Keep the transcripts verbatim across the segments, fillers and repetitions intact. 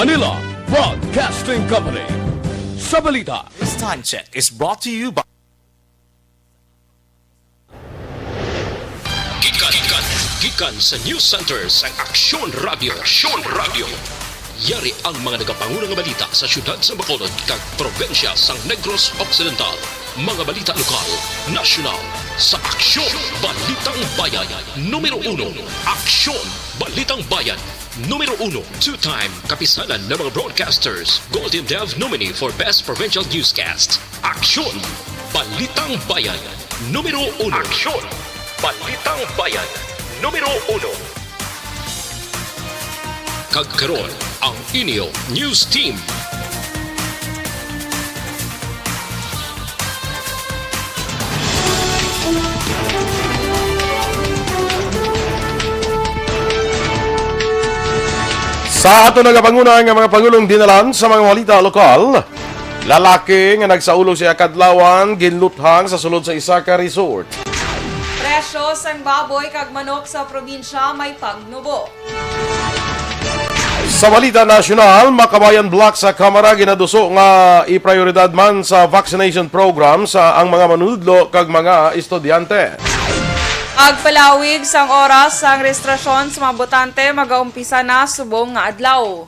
Manila Broadcasting Company. Sa balita. This time check is brought to you by Gikan, gikan, gikan sa News Center sang Aksyon Radio. Aksyon Radio. Yari ang mga nagapanguna nga balita sa siyudad sa Bacolod kag probinsya sang Negros Occidental. Mga balita lokal, nasyonal, sa Aksyon Balitang Bayan. Numero uno, Aksyon Balitang Bayan. Numero uno, two-time Kapisanan ng mga Broadcasters Golden Dove nominee for Best Provincial Newscast. Aksyon! Balitang Bayan, numero uno. Aksyon! Balitang Bayan, numero uno. Kag karon, ang inyo news team. Sa ato nagapanguna nga mga pangulong dinalan sa mga balita lokal, lalaki nga nagsaulog sa kadlawan ginluthang sa sulod sa isa ka resort. Presyo sang baboy kag manok sa probinsya may pagnubo. Sa balita nasyonal, Makabayan Block sa Kamara ginaduso nga iprioridad man sa vaccination program sa ang mga manunodlo kag mga estudyante. Pagpalawig sang oras sang rehistrasyon sa mga botante magaumpisa na subong nga adlaw.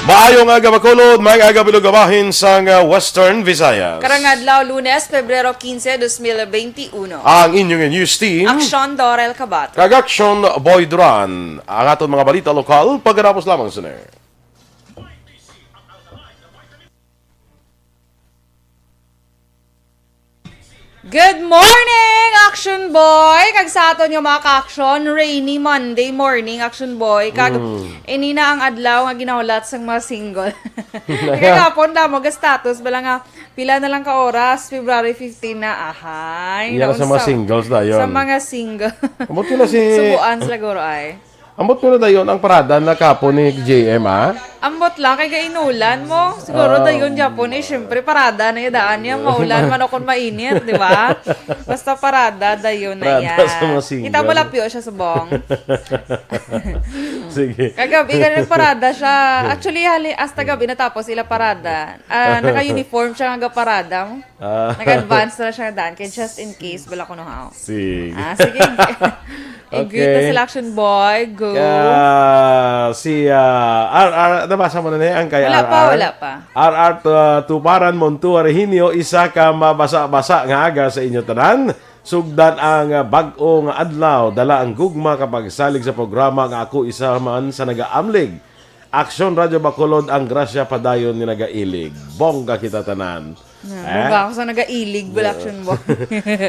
Maayong aga, Bacolod, maayong aga, Bilog Abahin sang, ah, Western Visayas. Karong adlaw, Lunes, Pebrero quince, dos mil veintiuno. Ang inyong news team. Aksyon, Dorel Cabato. Kag Aksyon, Boy Duran. Ang aton mga balita lokal, pagkatapos lamang sini. Good morning, Action Boy! Kag sa aton nga mga ka-action, rainy Monday morning, Action Boy. Kag Mm. ini na ang adlaw nga ginahulat sang mga single. Kagapon, damo ga status, bala nga, pila na lang ka oras, February fifteen na, ahay. Iya na sa mga naunsa? Singles dayon. Sa mga single. Ambot ko na si Subuan sila, guro, ay. Ambot mo na dayon ang parada na kapo ni J M, ha? Ambot lang, kay gainulan mo. Siguro Ah. dayon gyapon, eh, syempre, parada na yung daan niya. Maulan man o kung mainit, di ba? Basta parada, dayon na Parada yan. sa mga single. Kita mo, lapyo siya subong. Sige. Kagabi, ganun, parada siya. Actually, hali, hasta gabi natapos ila parada. Ah, naka-uniform siya nga parada. Ah. Nag-advance na siya daan. Kay just in case, wala ko know how. Sige. Ah, sige. I-greet na Okay. sila, Action Boy. Go. Ka-, si, ah, R R, nabasa mo na niya ang kay Wala pa, R R? wala pa. R R, ah, Tuparan Montua Rehinio, isa ka mabasa-basa nga aga sa inyo tanan. Sugdan ang, ah, bag-o nga adlaw, dala ang gugma kapag salig sa programa nga ako isa man sa nagaamlig. Aksyon Radyo Bacolod, ang grasya padayon nga nagailig. Bongga kita tanan. Na, Eh? bongga ako sa nagailig, bala, Action Boy.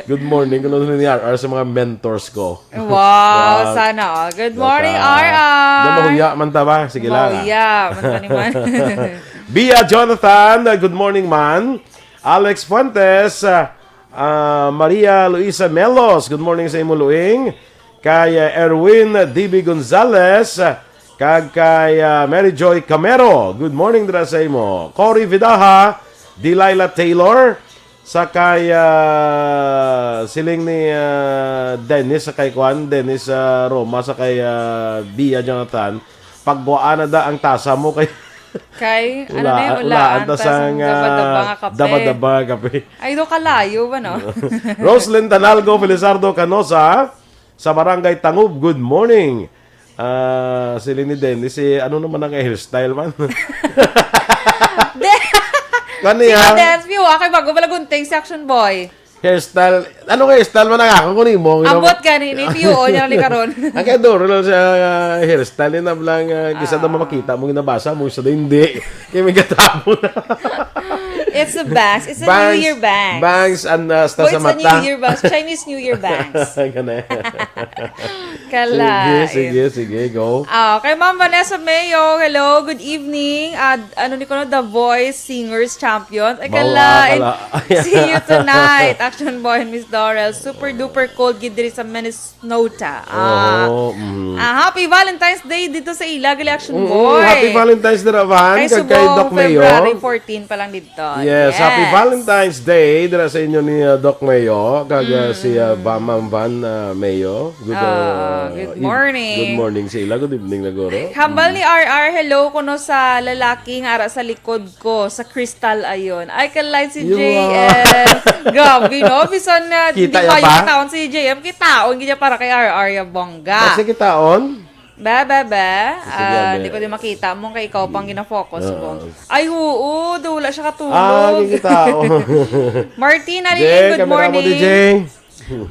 Good morning, kuno ni R R sa mga mentors ko. Wow, Wow. sana all. Good Baka morning, R R. Daw mahuya man ta ba? Sige lang, ah. Mahuya, man ta ni man. Bia Jonathan, uh, good morning, man. Alex Fuentes, uh, uh, Maria Luisa Melos, good morning sa imo, Luing. Kay, uh, Erwin D B Gonzalez, uh, kag kay, uh, Mary Joy Camero, good morning dira sa imo. Cory Vidaja, Delilah Taylor, sa kay, uh, siling ni, uh, Dennis, sa kay Kwan, Dennis, uh, Roma, sa kay, uh, Bia Jonathan, pagkuhaan na da ang tasa mo kay Kay, ano Ula-, na yun? ulaan Ulaan ta ta sang, sang daba-daba ah, nga kape. daba-daba nga kape. Ay, do kalayo ba, no? Roslyn Tanalgo Felizardo Canosa, sa Barangay Tangub, good morning. Ah, si Lini Dennis, si ano naman ang hairstyle man? De- Kani, Sino ah? Dennis? View, ah, kay bago pala gunting si Action Boy. Hairstyle. Ano nga hairstyle man ang ako kunin mo? Ambot ka ni, ni P U O niya ni karon. Ang kaya duro lang sa, ah, hairstyle, yun na lang, ah, kisa Ah. naman makita mo, ginabasa mo, isa na hindi. Kaya may gatabo na. It's a bangs. It's a New Bangs, Year bangs. bangs, and, ah, hasta Oh, sa it's a mata. New Year bangs. Chinese New Year bangs. Ganun. Kalain. Sige, sige, sige, go. Ah, kay Ma'am Vanessa Mayo, hello, good evening. Ah, ano ni kuno, The Voice Singers Champion. Ay, Mao, kalain. ah, kala-, See you tonight. Action Boy and Miss Dorel. Super duper cold gid diri sa Minnesota. Ah. Oo, mm. Ah, happy Valentine's Day dito sa ila, gali Action Mm, Boy. happy Valentine's Day, Ravan, Kay kag kay subong Doc Mayo. February fourteen pa lang dito. Yes, happy Yes. Valentine's Day dira sa inyo ni, uh, Doc Mayo, kag, uh, si, uh, Mm. Ba-, Ma'am Van, uh, Mayo. Good, Ah, uh, good ev-, morning. Good morning sa ila. Good evening na, guro. Hambal Mm. ni R R, hello kuno sa lalaki nga ara sa likod ko, sa Crystal ayon. Ay, kalay si Yo, J M. ah. Grabe, no? Bisan na Kita di niya pa ba? Kitaon si J M, kitaon gid niya para kay R R ya bongga. Basta kitaon? Ba, ba, ba? Sige, Ah, be. Di ko di makita mo kay ikaw pang Mm. gina-focus ko. Oo. Ay, oo, daw wala siya katulog. Ah, kikitaon. Martina Jay, Lilin, good kamera mo, morning. D J.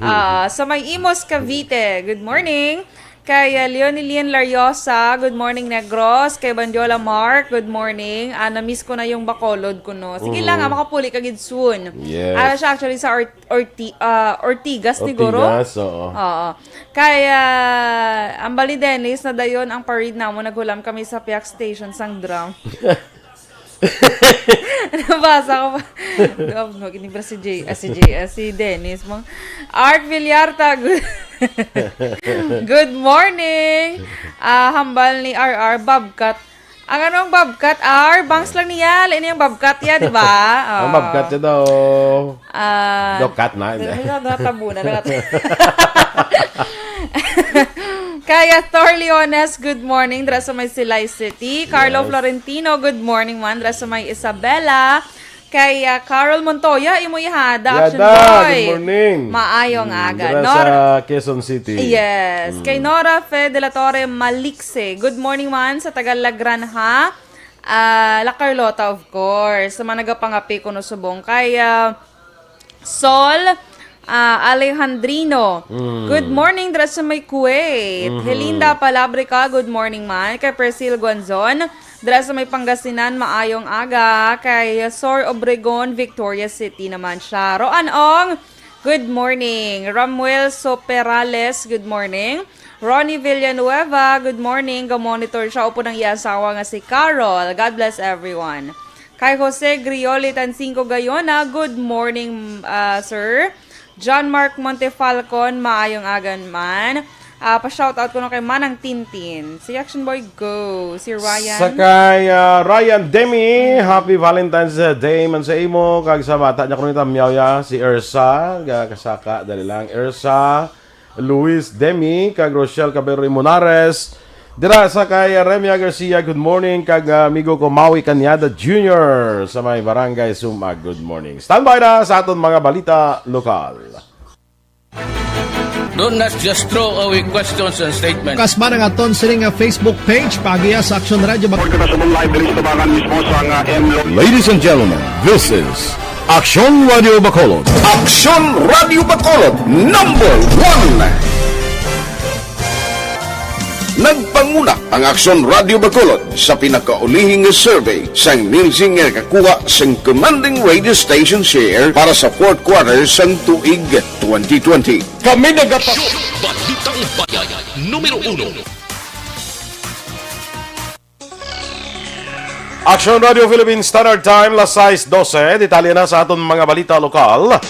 Ah, sa may Imus, Cavite, good morning. Kay, ah, Leonie Lynn Lariosa, good morning, Negros. Kay Bandiola Mark, good morning. Ah, na-miss ko na yung Bacolod ko, no. Sige lang, ah, Mm. makapuli ka gid soon. Yes. Ah, siya actually sa Or-, Orti-, ah, Ortigas ni Guro. Ortigas, oo. Oo. Kay, ah, ang bali, Dennis, na dayon ang parade namo, naghulam kami sa Piak Station sang drum. Nabasa ko pa. Gab-, no, kinibra si J, ah, si J, ah, si Dennis. Mang Art Villarta, good, good morning. Ah, hambal ni R R, Bobcat. Ang anong Bobcat, R? Bangs lang niya. Lain yung Bobcat ya, di ba? Ang Oh. Bobcat ya daw. Ah, Dokat na, hindi. Dali na, natabo na, nakat- Kaya Thor Leones, good morning, dira sa may Silay City. Carlo Yes. Florentino, good morning man, dira sa may Isabela. Kay, ah, Carol Montoya, imo ihada, Action Yada, Boy. Good morning. Maayong Mm, aga. dira Nor- sa Quezon City. Yes. Mm. Kay Nora Fe de la Torre Malikse, good morning man sa taga La Granja. Ah, La Carlota, of course. Sa mga nagapangapi kuno subong. Kay, ah, Sol, ah, Alejandrino. Mm. Good morning, dira sa may Kuwait. Mhm. Helinda Palabrica, good morning man. Kay Persil Guanzon, dira sa may Pangasinan, maayong aga. Kay Sor Obregon, Victoria City naman siya. Roan Ong, good morning. Ramuel Soperales, good morning. Ronnie Villanueva, good morning. Ga-monitor siya upod ang iya asawa nga si Carol. God bless everyone. Kay Jose Grioli Tansinco Gayona, good morning, ah, sir. John Mark Montefalcon, maayong aga man. Ah, pa-shoutout ko na kay Manang Tintin. Si Action Boy, go. Si Ryan. Sa kay, ah, Ryan Demi, Mm. happy Valentine's Day man sa imo. Kag sa bata niya, kuno ni Tamyaw ya, si Ersa. Ga-, kasaka, dali lang. Ersa, Luis Demi, kag Rochelle Cabero Imunares. Dira sa kay Remia Garcia, good morning. Kag, ah, amigo ko, Maui Cañada Junior sa may Barangay Sumag, good morning. Standby na sa aton mga balita lokal. Don't not just throw away questions and statements. Kasman ang aton sini nga Facebook page, paagiha sa Action Radio Bak- Report kita sa live diri sa tabangan mismo sa nga M Lo- Ladies and gentlemen, this is Action Radio Bacolod. Action Radio Bacolod, number one. Nagpanguna ang Action Radio Bacolod sa pinakaulihi nga survey sang Nielsen nga nakakuha sang commanding radio station share para sa fourth quarter sang tuig twenty twenty. Kami nagapa- Balitang Bayan, numero uno. Action Radio Philippine Standard Time, las sais dose. Detalye na sa aton mga balita lokal.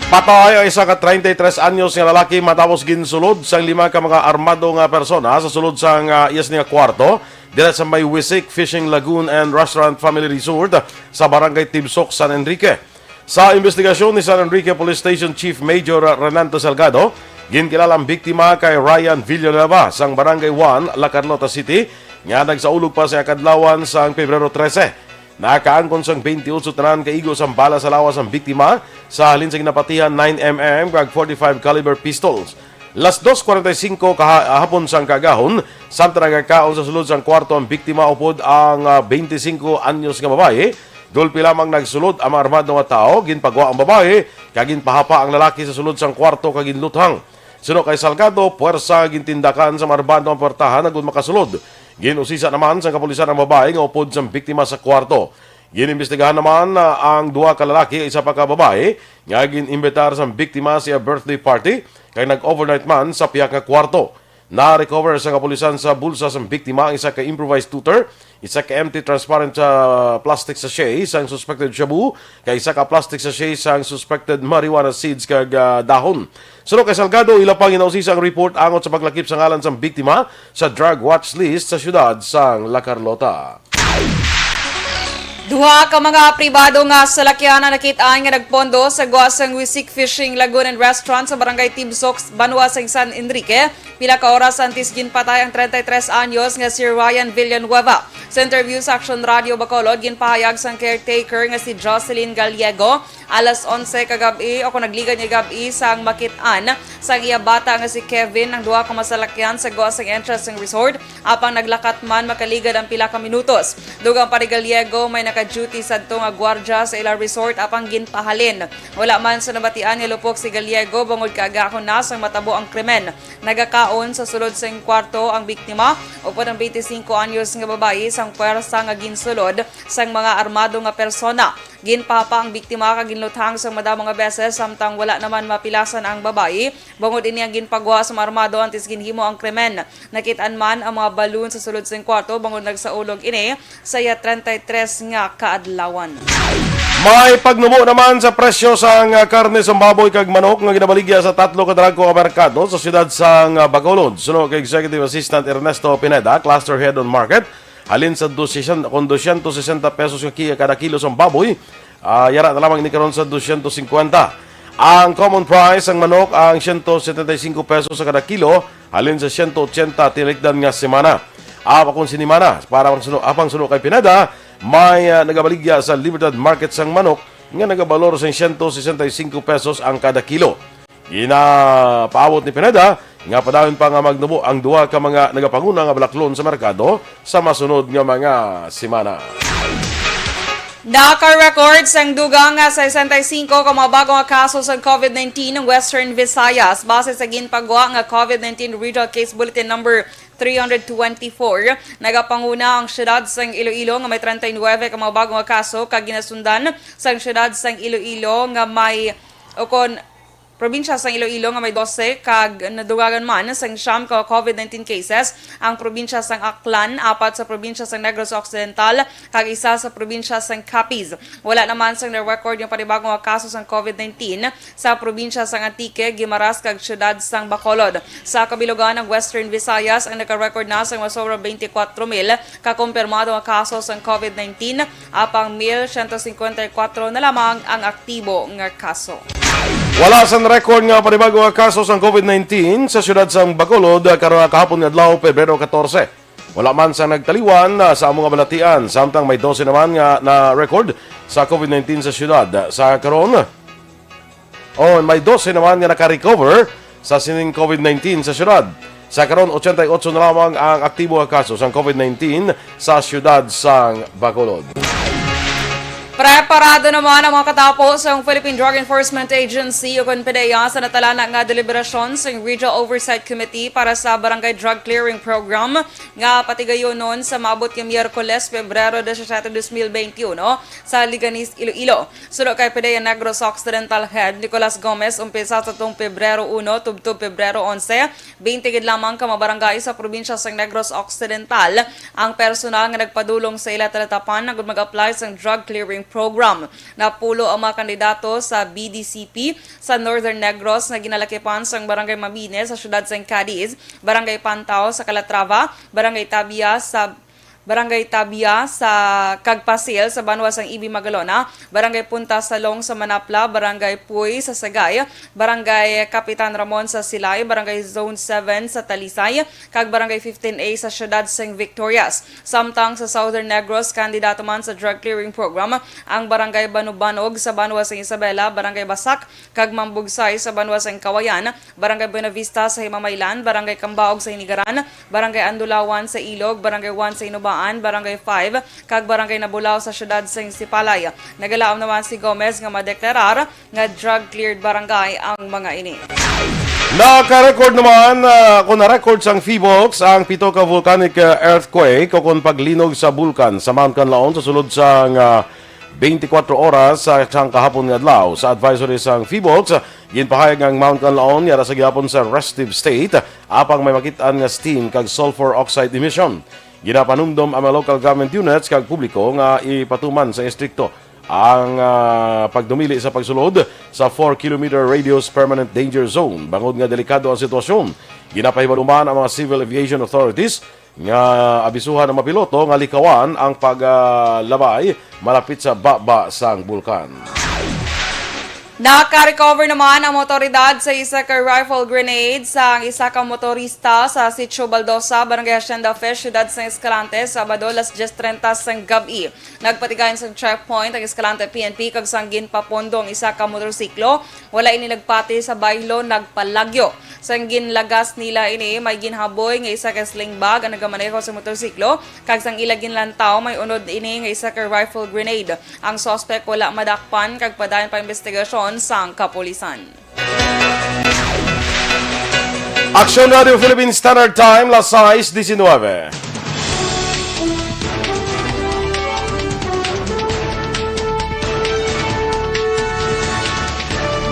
Patay ang isa ka treinta y tres anyos nga lalaki matapos ginsulod sang lima ka mga armado nga persona sa sulod sang, ah, iya sini nga kwarto dira sa may Wisik Fishing Lagoon and Restaurant Family Resort sa Barangay Tibsok, San Enrique. Sa imbestigasyon ni San Enrique Police Station Chief Major Renanto Salgado, ginkilala ang biktima kay Ryan Villanueva sang Barangay one, La Carlota City, nga nagsaulog pa sa kadlawan sang Pebrero trese. Nakaangkon sang twenty-eight tanan ka igo sang bala sa lawas ang biktima, sa halin sa ginapatihan nine M M kag forty-five caliber pistols. Las dos cuarenta y cinco kaha-, hapon sang kaagahon, samtang nagakaon sa sulod sang kwarto ang biktima upod ang, ah, twenty-cinco anyos nga babayi, gulpi lamang nagsulod ang mga armado nga tawo, ginpagwa ang babayi, kag ginpahapa ang lalaki sa sulod sang kwarto kag ginluthang. Suno kay Salgado, puwersa nga gintindakan sa mga armado ang puwertahan agud makasulod. Gin-usisa naman sang kapulisan ang babayi nga upod sang biktima sa kwarto. Ginimbestigahan naman, ah, ang duha ka lalaki, isa pa ka babayi, nga gin-imbitar sang biktima sa iya birthday party, kag nag-overnight man sa pihak nga kwarto. Na-recover sa kapulisan sa bulsa sang biktima ang isa ka improvised tutor, isa ka empty transparent, ah, plastic sachet sang suspected shabu, kag isa ka plastic sachet sang suspected marijuana seeds kag, ah, dahon. Suno kay Salgado, ila pa ginausisa ang report angot sa paglakip sa ngalan sang biktima sa drug watch list sa siyudad sang La Carlota. Duha ka mga pribado nga salakyan ang nakit-an nga nagpondo sa gwa sang Wisik Fishing Lagoon and Restaurant sa Barangay Tibsok, Banwa sang San Enrique, pila ka oras antes ginpatay ang treinta y tres anyos nga si Ryan Villanueva. Sa interview sa Action Radio Bacolod, ginpahayag sang caretaker nga si Jocelyn Gallego, alas onse kagab-i o kung nagligad niya gab-i sang makit-an sang iya bata nga si Kevin ang duha ka masalakyan sa gwa sang entrance sang resort, apang naglakat man makaligad ang pila ka minutos. Dugang pa ni Gallego, may naka-duty sadto nga gwardya sa ila resort apang ginpahalin. Wala man sa nabatian nga lupok si Gallego bangod kaagahon na sang matabo ang krimen. Nagakaon sa sulod sang kwarto ang biktima, upod ang twenty-five anyos nga babayi sang pwersa nga ginsulod sang mga armado nga persona. Ginpahapa ang biktima kag ginluthang sang madamo nga beses, samtang wala naman mapilasan ang babayi. Bangod ini ang ginpagwa sa mga armado antes ginhimo ang krimen. Nakit-an man ang mga balon sa sulod sing kwarto bangod nagsaulog ini sa iya treinta y tres nga kaadlawan. May pagnubo naman sa presyo sang karne sang baboy kag manok nga ginabaligya sa tatlo ka dagko nga merkado sa siyudad sang Bacolod. Suno kay Executive Assistant Ernesto Pineda, Cluster Head on Market, halin sa dosyen-, kon dosyentos sesenta pesos nga ki-, kada kilo sang baboy, ah, yara na lamang ini karon sa dosyentos singkwenta. Ang common price sang manok ang siyento setenta y singko pesos sa kada kilo, halin sa siyento otsenta tinikdan nga semana. Apang kon sinimana, para pang suno, apang suno kay Pineda, may, ah, nagabaligya sa Libertad Market sang manok nga nagabalor sang siyento sesenta y singko pesos ang kada kilo. Ginapaabot ni Pineda nga padayon pa nga magnubo ang duha ka mga nagapanguna nga balaklon sa merkado sa masunod nga mga semana. Naka-record sang dugang nga sesenta y singko ka mga bago nga kaso sang covid nineteen ang Western Visayas. Base sa ginpagwa nga covid nineteen Regional Case Bulletin Number three hundred twenty-four, nagapanguna ang siyudad sang Iloilo nga may treinta y nuebe ka mga bago nga kaso, kag ginasundan sang siyudad sang Iloilo nga may, o kon probinsya sang Iloilo nga may dose, kag nadugangan man sang siyam ka covid nineteen cases ang probinsya sang Aklan, apat sa probinsya sang Negros Occidental, kag isa sa probinsya sang Capiz. Wala naman sang na-record nga panibago nga kaso sang covid nineteen sa probinsya sang Antique, Guimaras, kag siyudad sang Bacolod. Sa kabilugan, ang Western Visayas ang naka-record na sang masobra twenty-four mil ka kumpirmado nga kaso sang covid nineteen, apang mil siyento singkwenta y kuwatro na lamang ang aktibo nga kaso. Wala sang record nga panibago nga kaso sang covid nineteen sa siyudad sang Bacolod karon nga kahapon nga adlaw, Pebrero katorse. Wala man sang nagtaliwan, ah, sa amo nga balatian, samtang may dose naman nga na-record sa covid nineteen sa siyudad. Sa karon, Oh, may dose naman nga naka-recover sa sining covid nineteen sa siyudad. Sa karon, ochenta y ocho na lamang ang aktibo nga kaso sang covid nineteen sa siyudad sang Bacolod. Preparado naman ang mga katapo sang Philippine Drug Enforcement Agency o kon PDEA sa natalana nga deliberasyon sang Regional Oversight Committee para sa Barangay Drug Clearing Program nga patigayonon sa maabot nga Miyerkules, Pebrero disisiete, dos mil benti uno, sa Leganis, Iloilo. Suno kay PDEA Negros Occidental Head Nicolas Gomez, umpisa sa tuong Pebrero uno tubtob Pebrero onse, twenty gid lamang ka mga barangay sa probinsya sang Negros Occidental ang personal nga nagpadulong sa ila talatapan agud mag-apply sang drug clearing program. Napulo ang mga kandidato sa B D C P sa Northern Negros nga ginalakipan sang Barangay Mabine sa siyudad sang Cadiz, Barangay Pantao sa Calatrava, Barangay Tabia sa Barangay Tabia sa kag Pasil sa banwa sang Ibi Magalona, Barangay Punta Salong sa Manapla, Barangay Puy sa Sagay, Barangay Kapitan Ramon sa Silay, Barangay Zone seven sa Talisay, kag Barangay fifteen A sa siyudad sang Victorias. Samtang sa Southern Negros, kandidato man sa drug clearing program ang Barangay Banubanog sa banwa sang Isabela, Barangay Basak kag Mambugsay sa banwa sang Kawayan, Barangay Buenavista sa Himamaylan, Barangay Kambaog sa Hinigaran, Barangay Andulawan sa Ilog, Barangay one sa Inubaan, Barangay five, kag Barangay Nabulao sa siyudad sang Sipalay. Nagalaom naman si Gomez nga madeklarar nga drug-cleared barangay ang mga ini. Naka-record naman, ah, kung na-record sang PHIVOLCS ang pito ka volcanic, ah, earthquake o kung paglinog sa bulkan sa Mount Kanlaon sa sulod sang, ah, twenty-four oras sa sang kahapon nga adlaw. Sa advisory sang PHIVOLCS, ginpahayag nga ang Mount Kanlaon yara sa gihapon sa restive state, apang may makit-an nga steam kag sulfur oxide emission. Ginapanumdom ang mga local government units kag publiko nga ipatuman sa estrikto ang, ah, pagdumili sa pagsulod sa four kilometer radius permanent danger zone bangod nga delikado ang sitwasyon. Ginapahibaluman ang mga civil aviation authorities nga abisuhan ang mga piloto nga likawan ang paglabay malapit sa baba sang bulkan. Nakarecover naman ang motoridad sa isa ka rifle grenade sang isa ka motorista sa Sitio Baldosa, Barangay Hacienda Fish, Siyudad sang Escalante, Sabado, alas diyes treinta sang gab-i. Nagpatigayon sang checkpoint ang Escalante P N P, kag sang ginpapondo ang isa ka motorsiklo, wala ini nagpati sa baylo, nagpalagyo. Sang ginlagas nila ini, may ginhaboy nga isa ka sling bag ang nagamaneho sa motorsiklo, kag sang ila ginlantaw, may unod ini nga isa ka rifle grenade. Ang suspek wala madakpan, kag padayon pa investigasyon sang kapulisan. Aksyon Radio Philippine Standard Time, las sais diecinueve.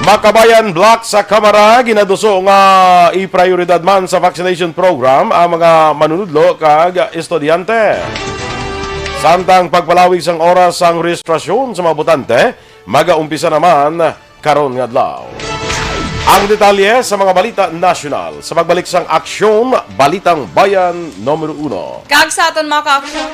Makabayan Block sa Kamara, ginaduso nga iprioridad man sa vaccination program ang mga manunudlo kag estudyante. Samtang pagpalawig sang oras sang rehistrasyon sa mga botante, magaumpisa naman karon nga adlaw. Ang detalye sa mga balita nasyonal sa pagbalik sang Aksyon, Balitang Bayan numero uno. Kag sa aton mga ka-aksyon.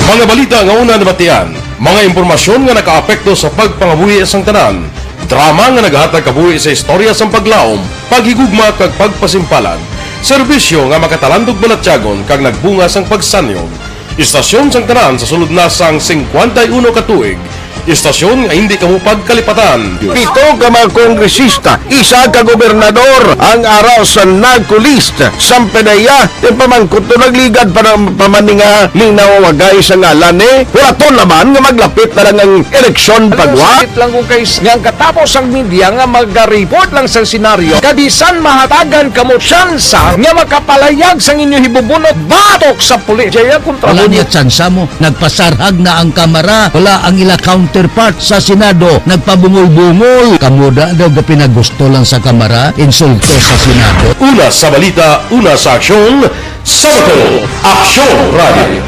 Mga balita nga una nabatian, mga impormasyon nga nakaapekto sa pagpangabuhi sang tanan, drama nga nagahatag kabuhi sa istorya sang paglaom, paghigugma kag pagpasimpalan, serbisyo nga makatalandog balatyagon kag nagbunga sang pagsanyog, istasyon sang tanan sa sulod na sang singkwenta y uno ka tuig, istasyon nga hindi kamo pagkalipatan. Pito ka mga kongresista, isa ka gobernador, ang araw sa nagkulist sa PDEA. Yung pamangkot to, nagligad pa ng pamaninga, ning nawawagay sa ngalan ni Huraton naman nga maglapit na lang ang eleksyon. Ano pagwa? Sakit lang kung kay nga ang katapos ang media nga magariport lang sa senaryo, kabisan mahatagan kamo tsansa nga makapalayag sang inyo hibubunot batok sa pulis. Jaya kontra. Wala mo niya tsansa mo. Nagpasarhag na ang Kamara. Wala ang ila counterpart sa Senado. Nagpabungol-bungol. Kamo da daw gapinagusto lang sa Kamara, insulto sa Senado. Una sa balita, una sa aksyon, sa bato, Aksyon Radio.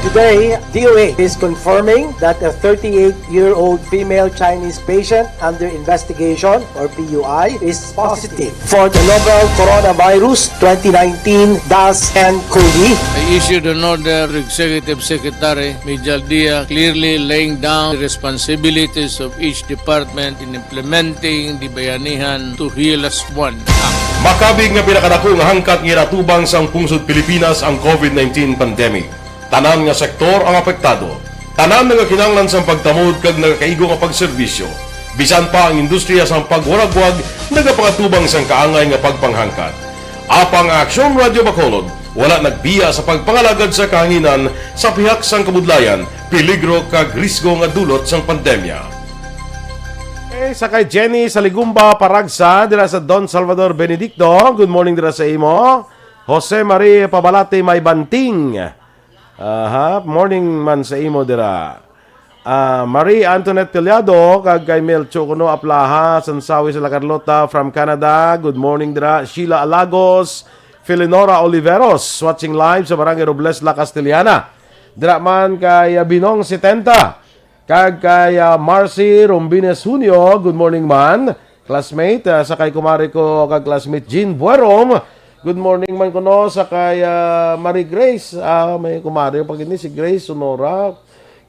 Today, D O A is confirming that a thirty-eight-year-old female Chinese patient under investigation, or P U I, is positive for the novel coronavirus twenty nineteen dash N COVID. I issued an order to Executive Secretary Mijal Dia, clearly laying down the responsibilities of each department in implementing the Bayanihan to Heal Us One Act. Makabig nga pinakadako nga hangkat nga ginatubang sang pungsod Pilipinas ang COVID nineteen pandemic. Tanan nga sektor ang apektado. Tanan nagakinahanglan sang pagtamod kag nagakaigo nga pagserbisyo. Bisan pa ang industriya sang pagwaragwag nagapangatubang sang kaangay nga pagpanghangkat. Apang ang Aksyon Radio Bacolod wala nagbiya sa pagpangalagad sa kahanginan sa pihak sang kabudlayan, peligro kag risgo nga dulot sang pandemya. Eh, sa kay Jenny Saligumba Paragsa, dira sa Don Salvador Benedicto. Good morning dira sa imo. Jose Marie Pabalate May Banting. Aha, morning man sa imo dira. Ah, Marie Antoinette Piliado, kag kay Melcho kuno Aplaha, Sansawi sa La Carlota, from Canada. Good morning dira. Sheila Alagos, Felinora Oliveros, watching live sa Barangay Robles, La Castellana. Dira man kay, ah, Binong setenta, kag kay, ah, Marcy Rombines Junio. Good morning man. Classmate, ah, sa kay kumare ko kag classmate Jean Buerom. Good morning man kuno sa kay, ah, Marie Grace. Ah, may kumare pa gini si Grace Sonora.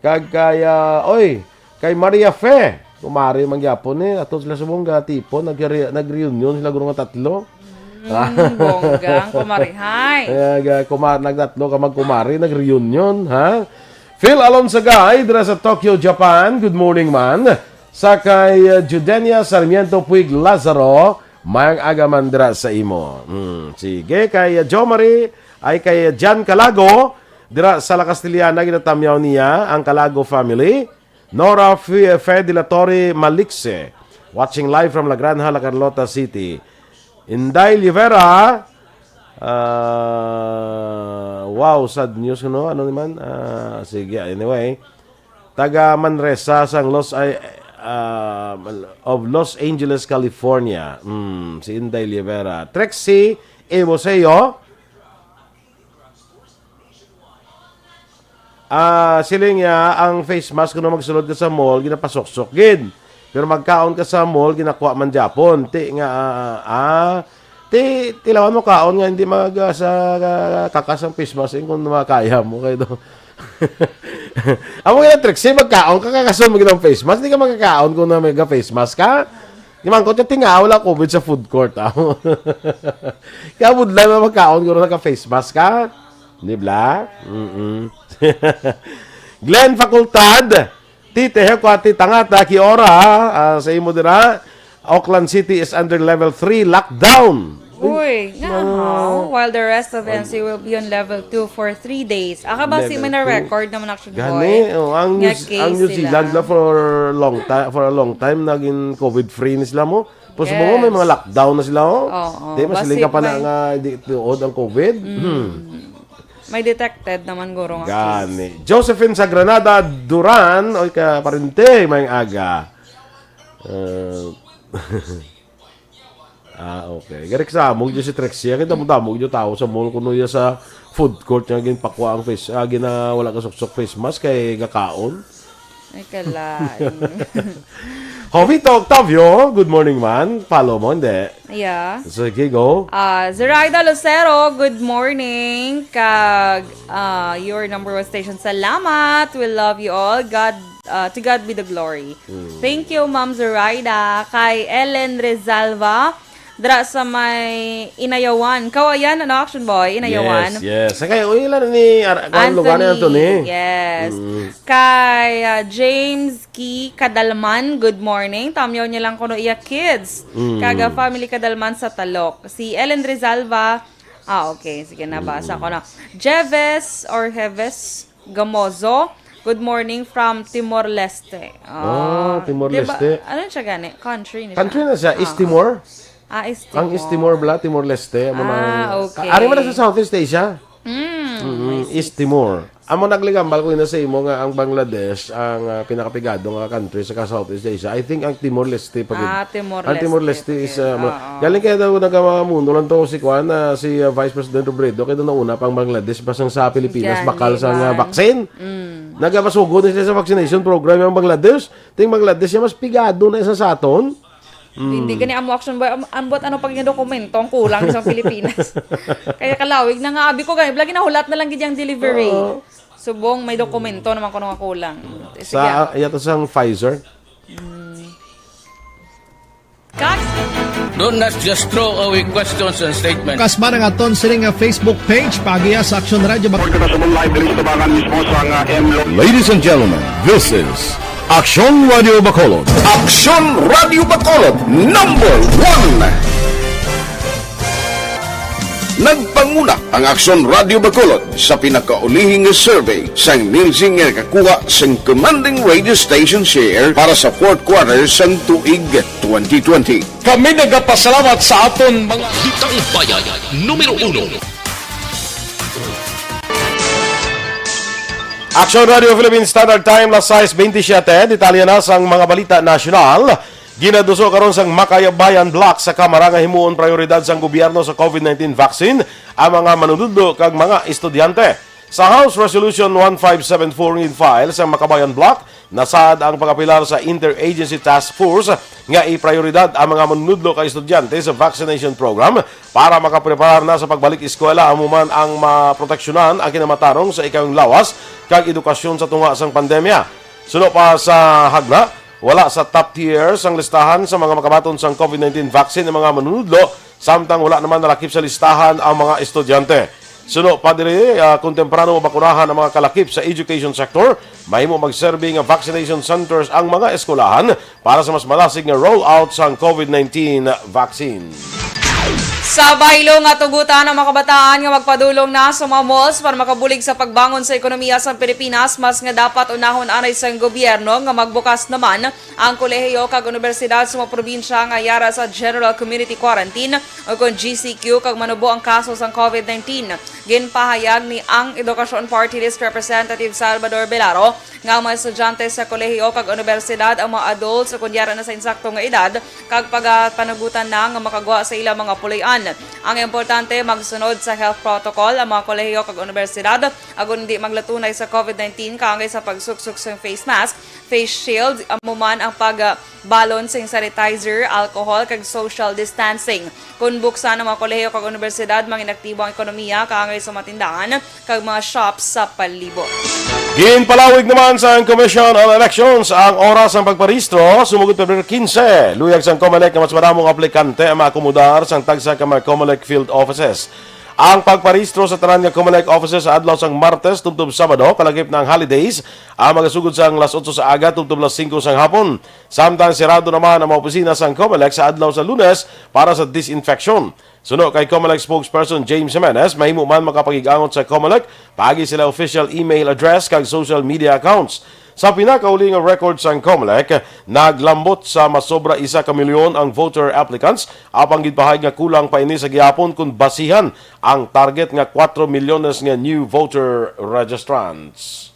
Kag kay, ah, oy, kay Maria Fe. Kumare man gyapon ni. Ato sila subong gatipon, nagre-, nag-reunion sila guro nga tatlo. Mm, bongga ang kumarihay. Kaya, ga-, kuma-, nagtatlo ka magkumare, nag-reunion, ha? Phil Alonsagay, dira sa Tokyo, Japan. Good morning man. Sa kay, uh, Judenia Sarmiento Puig Lazaro, mayang aga man dira sa imo. Hmm, sige, kay, uh, Jo Marie, ay kay, uh, Jan Calago, dira sa La Castellana, ginatamyaw niya ang Calago family. Nora Fe, Fe de la Torre Malixe, watching live from La Granja, La Carlota City. Inday Livera, ah, wow, sad news, no? Ano naman? Ah, sige, anyway. Taga Manresa sang Los, ay, ah, of Los Angeles, California. Hmm, si Inday Livera. Trixie Emoseo. Ah, siling niya, ang face mask kuno magsulod ka sa mall, ginapasuksok gid. Pero magkaon ka sa mall, ginakuha man gyapon. Ti nga, ah, ah, ti, tilawan mo kaon nga hindi mag, ah, sa, ah, kakas ang face mask, eh, kung makaya mo, kay do. Amo nga trick, si magkaon ka, kakason mo gid ang face mask, di ka magkakaon kung na may face mask ka. Di man ko, tinga, wala covid sa food court, ah. Kaya budlay mo magkaon, kung naka face mask ka. Di bla? Mm-mm. Glenn Facultad, Tite, Hekwati, Tangata, Kiora, ah, sa imo dira, Auckland City is under level three lockdown. Uy, nga Mga haw. While the rest of N C will be on level two for three days. Aka ba si Level may na two. record naman, actually, Gani, boy? oh, ang Nga New, ang case New sila. Zealand la for long time, for a long time naging covid free ni sila mo. Pus mo may Yes. mga lockdown na sila, oh. Oo, Di, mas basi ka pa na may nga di tuod ang covid. Hmm. May detected naman, guro, nga case. Gani. Josephine sa Granada, Duran, oy ka parente, may aga. Uh, ah, okay. Garik sa amog dyan si Trexia. Kita mo damog dyan tao sa mall. Kuno ya sa food court nga ginpakwa ang face, ah, gina, wala ka suksok face mask kay gakaon. Ay, kalain. Jovito Octavio, good morning man. Follow mo, hindi? Yeah. Sige, go. Ah, Zeraida Lucero, good morning. Kag, ah, your number one station, salamat. We love you all. God, ah, to God be the glory. Mm. Thank you, Ma'am Zeraida. Kay Ellen Rezalva, dra sa may Inayawan. Kawayan, ano, Action Boy? Inayawan. Yes, yes. Sa kayo, uy, ilan ni Ar-, kuwan, lugar ni Anthony. Yes. Mm. Kay, ah, James Key Kadalman, good morning. Tamyaw niya lang kuno iya kids. Mm. Kaga family Kadalman sa Talok. Si Ellen Rizalva. Ah, okay. Sige, nabasa Mm. ko na. Jeves or Heves Gamozo, good morning from Timor-Leste. Ah, Ah, Timor-Leste. Diba, ano siya gani? Country ni siya. Country na siya, East Ah. Timor. Ah, East Timor. Ang East Timor bala, Timor-Leste, amo na Ah, ang okay. Ari man na sa Southeast Asia. Mm, Mm, I see. East Timor. Amo nagligambal ko ina sa imo nga ang Bangladesh ang, ah, pinakapigado nga country sa ka Southeast Asia. I think ang Timor-Leste pa gid. Ah, Timor-Leste Ang Timor-Leste pa is, gid. ah, ma-, Oo. galing kaya daw nagkamamuno lang to si kuan, ah, si, ah, Vice President Robredo, kaya daw nauna pang Bangladesh pa sang sa Pilipinas Galing bakal sa nga man. Vaccine. Mm. Nagamasugo na sila sa vaccination program ang Bangladesh. Ting Bangladesh siya mas pigado na isa sa aton. Mm. Hindi gani amo, Action Boy, am-, ambot ano pag yung dokumento ang kulang sa Pilipinas. Kaya kalawig na nga, abi ko gani, lagi nahulat na lang gid yung delivery. Oo. Subong may dokumento naman kuno nga kulang. Sige. Sa, ah, yato sang Pfizer. Mm. Kag Don't not just throw away questions and statements. Kasma nga aton sini nga Facebook page, paagiha sa Action Radio Bac- Report kita sa live diri sa tabangan mismo sa nga M Lo- Ladies and gentlemen, this is Action Radio Bacolod. Action Radio Bacolod, number one. Nagpanguna ang Action Radio Bacolod sa pinakaulihi nga survey sang Nielsen nga nakakuha sang commanding radio station share para sa fourth quarter sang tuig twenty twenty. Kami nagapasalamat sa aton mga Balitang Bayan, numero uno. Action Radio Philippine Standard Time, las sais bentisiete. Detalye na sang mga balita nasyonal. Ginaduso karon sang Makabayan Block sa Kamara nga himuon prioridad sang gobyerno sa covid nineteen vaccine ang mga manunudlo kag mga estudyante. Sa House Resolution one five seven four nga file sa Makabayan Block, nasaad ang pag-apilar sa Interagency Task Force nga iprioridad ang mga manunudlo kag estudyante sa vaccination program para makapreparar na sa pagbalik eskwela, amo man ang maproteksyonan ang kinamatarong sa ikayong lawas kag edukasyon sa tunga sang pandemya. Suno pa sa Hagna, wala sa top tier sang listahan sa mga makabaton sang covid nineteen vaccine ang mga manunudlo, samtang wala naman nalakip sa listahan ang mga estudyante. Suno pa diri, ah, kung temprano mabakunahan ang mga kalakip sa education sector, mahimo magserbi nga vaccination centers ang mga eskwelahan para sa mas malasig nga rollout sang covid nineteen vaccine. Sa baylo nga tugutan ang mga kabataan nga magpadulong na sa mga malls para makabulig sa pagbangon sa ekonomiya sa Pilipinas, mas nga dapat unahon anay sang gobyerno nga magbukas naman ang kolehiyo kag unibersidad sa mga probinsya nga yara sa General Community Quarantine o kon G C Q kag manubo ang kaso sang covid nineteen. Ginpahayag ni ang Edukasyon Party List Representative Salvador Belaro nga ang mga estudyante sa kolehiyo kag unibersidad ang mga adults o kunyara na sa insakto nga edad kag pagapanugotan na nga makagwa sa ilang mga puloy-an. Ang importante, magsunod sa health protocol ang mga kolehiyo kag unibersidad, agod hindi maglatunay sa covid nineteen kaangay sa pagsuksok sang face mask, face shield, amo man ang pagbalon sing sanitizer, alcohol, kag social distancing. Kon buksan ang mga kolehiyo kag unibersidad, manginaktibo ang ekonomiya kaangay sa mga tindahan kag mga shops sa palibot. Ginpalawig naman sang Commission on Elections ang oras sang pagparehistro sumugod Pebrero quince. Luyag sang Comelec nga mas madamong aplikante ang maakomodar sang tagsa ka mga Comelec field offices. Ang pagparehistro sa tanan nga Comelec offices sa adlaw sang Martes tubtob Sabado, kalagip na ang holidays, ang magasugod sang las otso sa aga tubtob las singko sang hapon. Samtang sirado naman ang mga opisina sang Comelec sa adlaw sa Lunes para sa disinfection. Suno kay Comelec spokesperson James Jimenez, mahimo man makapakig-angot sa Comelec paagi sila official email address kag social media accounts. Sa pinakauli nga record sang Comelec, naglambot sa masobra isa ka milyon ang voter applicants, apang ginpahayag nga kulang pa ini sa gihapon kon basihan ang target nga kuwatro milyones nga new voter registrants.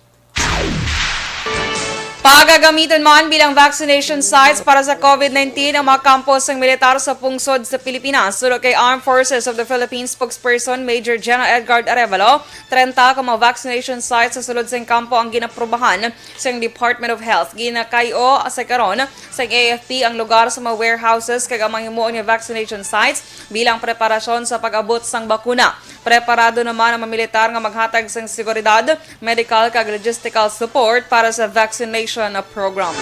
Pagagamiton man bilang vaccination sites para sa covid nineteen ang mga kampo sang militar sa pungsod sa Pilipinas. Suno kay Armed Forces of the Philippines spokesperson Major General Edgard Arevalo, trenta ka mga vaccination sites sa sulod sing kampo ang ginaprubahan sang Department of Health. Ginakay-o sa karon sang A F P ang lugar sa mga warehouses kag ang mga himuon nga vaccination sites bilang preparasyon sa pag-abot sang bakuna. Preparado naman ang mga militar nga maghatag sang seguridad, medical kag logistical support para sa vaccination program.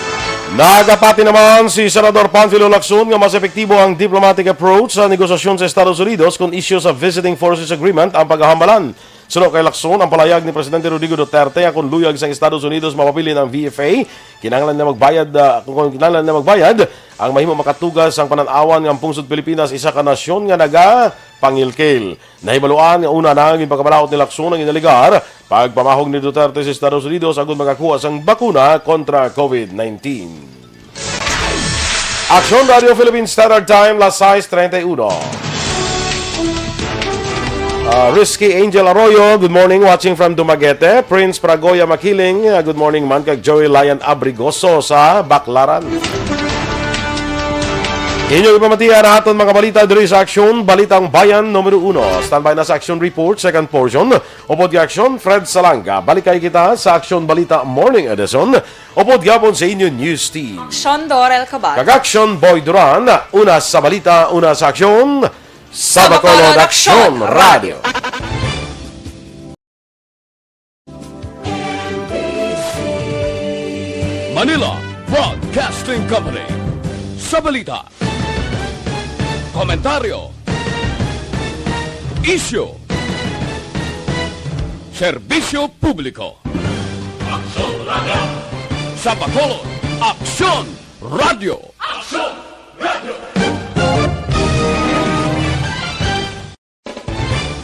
Nagapati naman si Senador Panfilo Lacson nga mas epektibo ang diplomatic approach sa negosasyon sa Estados Unidos kon isyu sa Visiting Forces Agreement ang paghahambalan. Suno kay Lacson, ang palayag ni Presidente Rodrigo Duterte nga kon luyag sang Estados Unidos mapabilin ang V F A, kinahanglan na magbayad, ah, kung kinahanglan na magbayad, ang mahimo makatugas ang panan-awan nga ang pungsod Pilipinas isa ka nasyon nga nagapangilkil. Nahibaluan nga una na ginpakabalaod ni Lacson ang inaligar pagpamahog ni Duterte sa Estados Unidos agud makakuha sang bakuna kontra covid nineteen. Aksyon Radio Philippine Standard Time, las sais treinta y uno. Ah, Risky Angel Arroyo, good morning, watching from Dumaguete. Prince Pragoya Makiling, ah, good morning man kag Joey Lion Abrigoso sa Baclaran. Inyo ipamatian ang aton mga balita diri sa Aksyon, Balitang Bayan numero uno. Standby na sa Aksyon Report, second portion. Upod kay Aksyon, Fred Salanga. Balik kay kita sa Aksyon Balita Morning Edition. Upod gyapon sa inyo news team. Aksyon, Dorel Cabal. Kag Aksyon, Boy Duran. Una sa balita, una sa aksyon. Sa Bacolod Aksyon Radio. Manila Broadcasting Company. Sa balita, komentaryo, isyu, serbisyo publiko. Aksyon Radio. Sa Bacolod, Aksyon Radio.